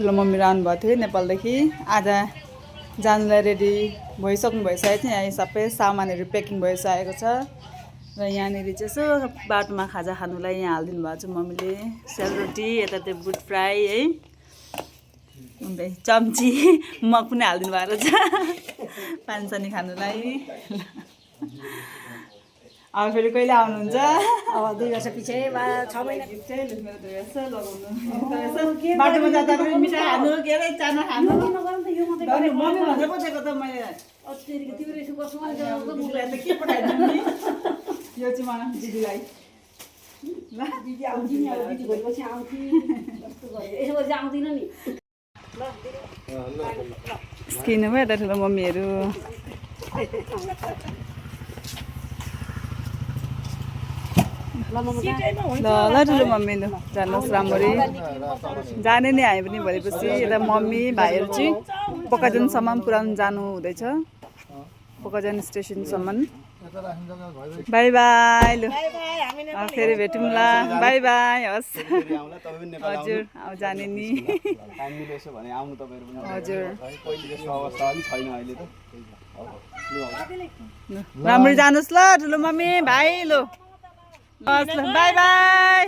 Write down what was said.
ठुलो मम्मी आउनुभएको थियो नेपालदेखि। आज जानुलाई रेडी भइसक्नु भइसकेको थियो। यहाँ सबै सामानहरू प्याकिङ भइसकेको छ र यहाँनिर चाहिँ यसो बाटोमा खाजा खानुलाई यहाँ हालिदिनु भएको छ मम्मीले। सेलरोटी, यता त्यो बुट फ्राई है, चम्ची मग पनि हालिदिनु भएको छ पानसानी खानुलाई। अब फेरि कहिले आउनुहुन्छ? अब 2 वर्ष पछि 6 महिना पछि लगाउनु। बाटोमा जाँदा पनि मिठाई खानु, के अरे चाना खानु। मम्मी भनेर पठाएको त मैले। के पठाइदिनु नि? यो चाहिँ मलाई दिदीलाई। ल दिदी आउँछ नि, अब दिदी भएपछि आउँछ जस्तो गरे। यसो गरी आउँदिन नि। स्किन भयो यता ठुलो मम्मीहरू। ल ल ठुलो मम्मी ल जानुहोस् राम्ररी। जाने नै हामी पनि भएपछि यता मम्मी भाइहरू चाहिँ पोकाजनसम्म पुऱ्याउनु जानु हुँदैछ। पोकाजन स्टेसनसम्म। Bye bye. लु फेरि भेटौँला। By by. हस् हजुर अब जाने नि। हजुर राम्ररी जानुहोस् ल ठुलो मम्मी भाइ। लु हस् ल बाई बाई।